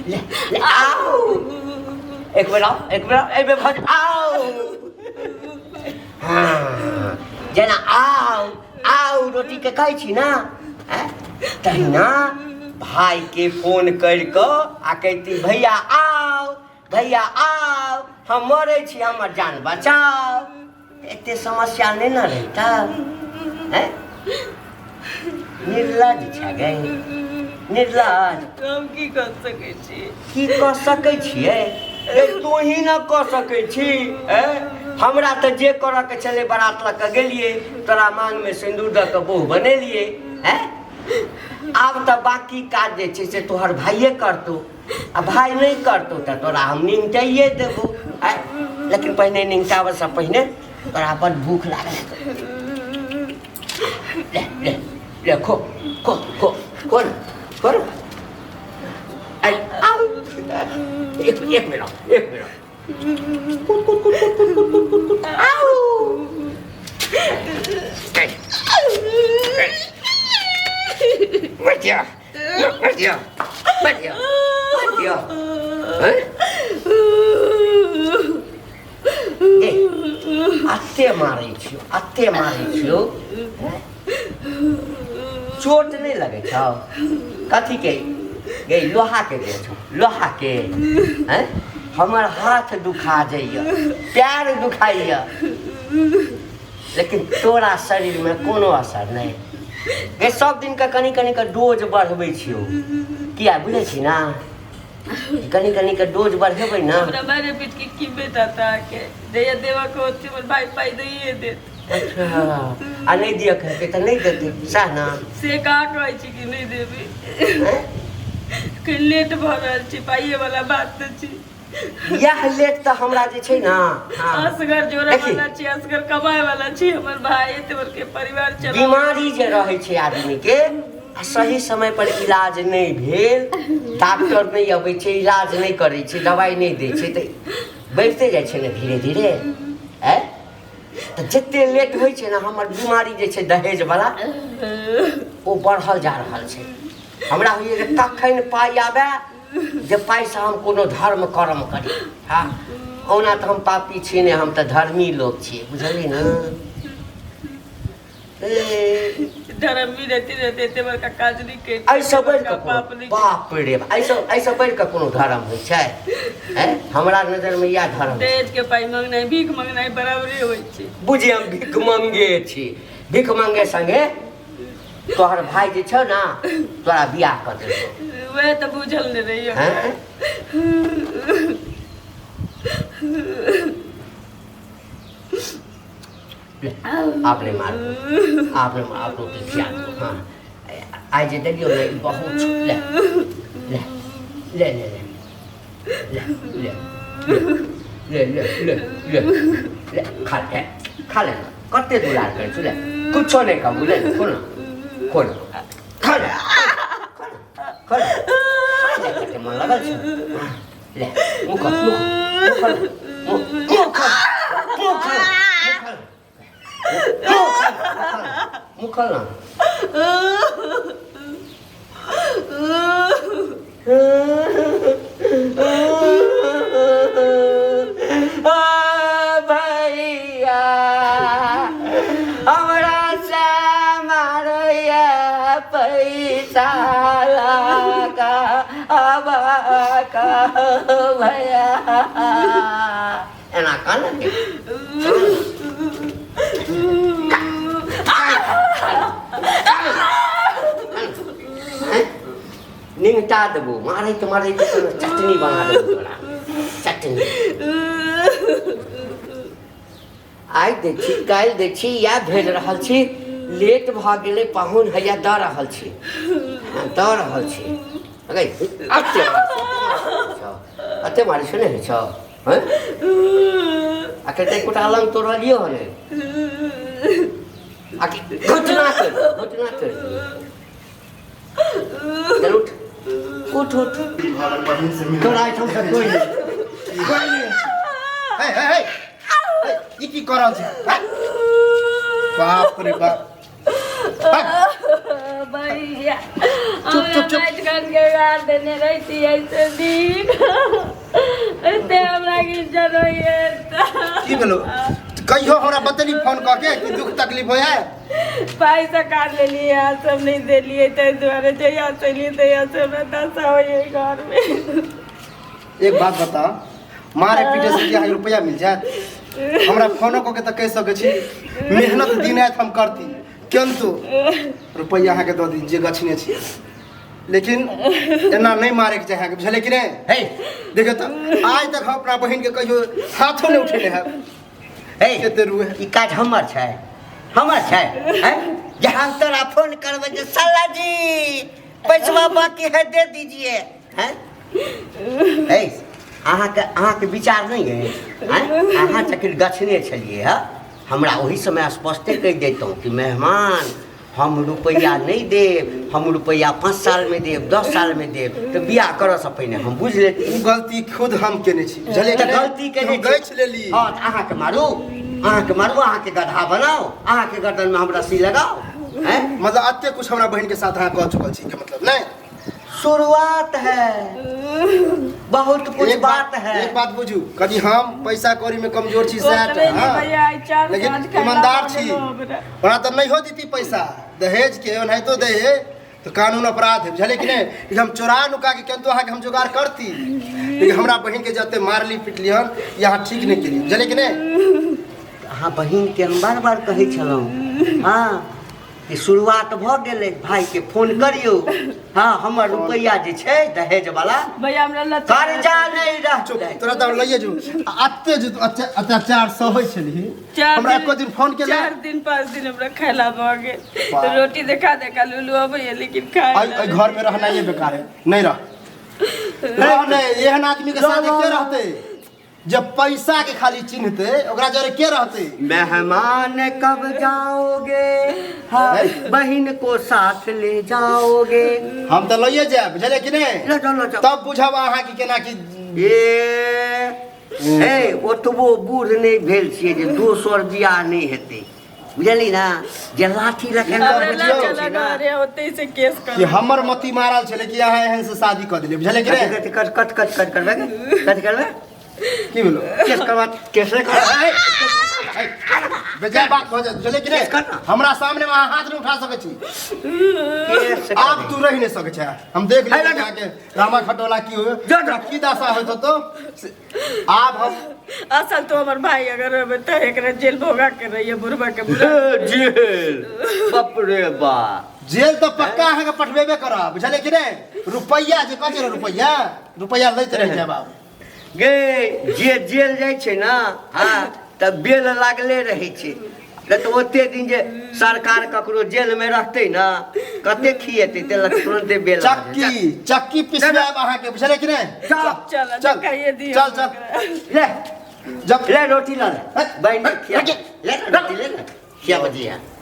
ले ले आउ एक बेर आउ एक बेर आउ एक बेर भज आउ हाँ जेना आउ आउ रोटीके कहै छी ने आँय तहिना भाइके फोन करि कऽ आ कहिती भैया आउ भैया आउ हम मरै छी हमर जान बचाउ एते समस्या नहि ने रहिता हैं निर्लज छै गै निर्लज हम की कऽ सकै छी की कऽ सकै छियै ए तू ही न कऽ सकै छी ए हमरा तऽ जे करऽ के छलै बारात लऽ कऽ गेलियै तोरा मांगमे सिन्दूर दऽ कऽ बहु बनेलियै हैं आब तऽ बाकी काज जे छै से तोहर भाइये करतौ आ भाय नहि करतौ तऽ तोरा हम निमटाइए देबौ आँय लेकिन पहिने निमटाबऽसँ पहिने तोरा बड भूख लागल हेतौ ले ले ले खो खो खो खो ने खो ने आइ आउ एक एक मिनट एक मिनट कूद कूद कूद कूद कूद कूद कूद कूद कूद आउ बैठ जा बैठ जा बैठ जा बैठ जा हैं? ए, अते मारै छियौ अते मारै छियौ हैं? चोट नहि लगै छौ कथीके गे लोहाके जे छौ लोहाके हैं हमर हाथ दुखा जाइए पैर दुखाइए लेकिन तोरा शरीरमे कोनो असर नहि गे सब दिनके कनि कनि के डोज बढ़बै छियौ किया बुझै छी ना कनि कनि के डोज बढ़ेबै ना हमरा मारे पीट के की भेटत अहाँके जहिया देबऽ के होत हमर भाय पाइ दैए देत अच्छा आ नहि दिअ के हेतै तऽ नहि देतै सएह ने से कहाँ कहै छी कि नहि देबै कनि लेट भऽ रहल छै पाइए वाला बात तऽ छै इएह लेट तऽ हमरा जे छै ने हँ। असगर जोड़े देखी। वाला छी असगर कमाए वाला छी हमर भाय एते बड़के परिवार चला बीमारी जे रहै छै आदमीके आ सही समय पर इलाज नहि भेल डॉक्टर नहि अबै छै इलाज नहि करै छै दवाइ नहि दै छै तऽ बढ़िते जाइ छै ने धीरे धीरे आँय तऽ जते लेट होइ छै ने हमर बीमारी जे छै दहेजवला ओ बढ़ल जा रहल छै हमरा होइए जे कखन पाइ आबय जे पाइसँ हम कोनो धर्म कर्म करी हँ ओना तऽ हम पापी छी नहि हम तऽ धर्मी लोक छी बुझलियै ने ए, धर्मी रहते रहते एते बड़का काज नहि करिते एहिसँ बढ़ि कऽ बड़का पाप कोनो नहि बाप रे एहिसँ एहिसँ बढ़ि कऽ कोनो धर्म होइ छै आँय हमरा नजरमे इएह धर्म छै दहेज के पाइ मंगनाइ भीख मंगनाइ बराबरे होइ छै बुझी हम भीख मंगे छी भीख मंगे संगे तोहर भाय जे छौ ने तोरा बियाह कऽ देलकौ वएह तऽ बुझल नहि रही हैं? ले, आब नहि मारबो आब नहि आब रोटी खिया देबो हाँ आइ जे देलियौ ने ई बहुत छौ ले ले ले ले ले ले ले ले ले ले ले ले खा ले खा ले कते दुलार करै छु ले कुछो नहि कहबू ले खो न खो न खा ले खा ले खा ले खा ले कते मन लगल छै ले मुँह खोल मुँह खोल मुँह खोल मुँह खोल मुँह खोल मुँह खोल मुँह खोल ना भैया हमरा से मारैया पैसा लगा अब भैया एना कान के निमटा देबो मारैत मारैत तोरा चटनी बना देबो तोरा चटनी आइ दै छी काल्हि दै छी इएह भेज रहल छी लेट भऽ गेलै पाहुन हैया दऽ रहल छी हँ, दऽ रहल छी अगे अते अते मारै छै नहि होइ छौ हँ अखन तऽ एकोटा लंग तोड़लियौ हन आकि घुटना तोड़ि घुटना तोड़ि चल उठ उठ उठ तोरा एहिठाम से कोइ नहि कोइ नहि हे हे हे हे, ई की कर रहल छै हे? बाप रे बाप हे, भैया चुप, चुप, चुप। हमरा माटि के गार देने रहती ऐसे दिन एते हमरा इज्जत होइए। की भेलो कहियो हमरा बतेली फोन कऽ के कि दुख तकलीफ होय है? पैसा काट लेलिए, यहाँ सब नहीं देलिए, ताहि दुआरे जहिया से एलिए तहिया से हमरा दशा होइए घर में। एक बात बता, मारे पीटे से की अहाँके रुपया मिल जायत? हमरा फोनो कऽ के तऽ कहि सकै छी, मेहनत दिन राति हम करती किन्तु रुपया अहाँके दऽ दी जे गछने छी, लेकिन एना नहि मारेके चाही अहाँके, बुझलियै कि नहि? हे देखियौ तऽ आइ तक हम अपना बहिनके कहियो हाथो नहि उठेने हैब। हे कते रुए। ई काज हमर छै, हमर छै हैं? जे हम तोरा फोन करबै जे साला जी पैसवा बाकी है दे दीजिए, हैं? हे अहाँके विचार नहि अछि हैं? अहाँ जखन गछने छलियै हँ हमरा ओहि समय स्पष्टे कहि दैतहुँ कि मेहमान हम रुपैआ नहि देब, हम रुपैआ 5 सालमे देब, 10 सालमे देब, तऽ बियाह करऽसँ पहिने हम बुझि लेती। ओ गलती खुद हम केने छी, बुझलियै? तऽ गलती केने हम छी। गछि लेली। हँ, तऽ अहाँके मारू, अहाँके मारू, अहाँके गधा बनाउ, अहाँके गर्दनमे हम रस्सी लगाउ, हैं? मतलब एते कुछ हमरा बहिन के साथ अहाँ कऽ चुकल छी के मतलब नहि? शुरुआत है, बहुत कुछ एक बात है। एक बात बुझू, कनि हम पैसा कौड़ी में कमजोर छी सएह ओतबे टा, नहि हँ। भैया, आइ चार लेकिन साँझ खाय ला ईमानदार भऽ छी। गेलौ हमरा। ओना तऽ नहि हो देती पैसा दहेज के, ओनाहितो दै है तऽ कानून अपराध है, बुझलियै कि नहि? लेकिन हम चोरा नुका के किन्तु अहाँके हम जोगाड़ करती, लेकिन हमरा बहिन के जते मारली पिटली हन ई अहाँ ठीक नहि केलियै, बुझलियै कि नहि? अहाँ बहिन के हम बार बार कहै छलहुँ हँ कि शुरुआत भऽ गेलै, भाइके फोन करियौ, हँ हमर रुपैआ जे छै दहेज वाला भैया हमरा लत कर्जा नहि चुप, रहतै। तोरा तऽ लइए जो। आ अते जे अत्याचार सहै छलही, चार हमरा दिन- एको दिन फोन केले? 4 दिन 5 दिन हमरा खायला भऽ गेल। बाप। रोटी देखा देखा लुलु अबैया लेकिन खाय एहि घर में रहनाइए बेकार है, नहीं रह रह नहीं, एहन आदमी के साथ के रहते जब पैसा के खाली चिन्हते ओकरा जरे के रहते? मेहमान कब जाओगे, हाँ, बहन को साथ ले जाओगे। हम तऽ लइए जायब, बुझलियै कि नहि? लऽ जाउ, लऽ जाउ। तब बुझब अहाँ कि केना की। ए हे ओतबो बूढ़ नहि भेल छियै जे दोसर बियाह नहि हेतै, बुझली ना, जे लाठी लऽ के हमरा बुझियौ। लऽ चल घरे, ओतै से केस कि कर। हमर मति मारल छलै कि अहाँ एहन से शादी कऽ देलियै, बुझलियै कि नहि? कत कत कत कत कत करबै, कत करबै? की भेलो? केस करबा, केस नहि करबै। बेजाय बात भऽ जायत, बुझलियै कि नहि? केस कर ना। हमरा सामने में अहाँ हाथ नहि उठा सकै छी। केस आब तू रहि नहि सकै छै, हम देख है लेलियै ना। अहाँके रामा खटोला की होय, जा, जा। की दशा होइत होतो। आब हम असल तो हमर भाई अगर रहबे तऽ एकरा जेल भोगा के रहिए बुढ़बा के बुढ़ा। जेल, बाप रे बा। जेल तऽ पक्का अहाँके पठबेबे करब, बुझलियै कि नहि? रुपैआ जे कहै छै ने, रुपैआ रुपैआ लैत रहि जायब आब। गे जे जेल जाइ छै ना, हाँ, तऽ बेल लागले रहै छै, नहि तऽ ओते दिन जे सरकार ककरो जेल में रखतै ना कते खिएतै, ते लग तुरंते बेल लागै छै। चक्की चक्की पिसवायब अहाँके, बुझलियै कि नहि? चल, चल, चल, कहिए दियौ चल, चल। ओकरा। ले जब ले रोटी ला ले, बहिन खिया रखिए। ले ना, रोटी ले ना, खिया बजिया।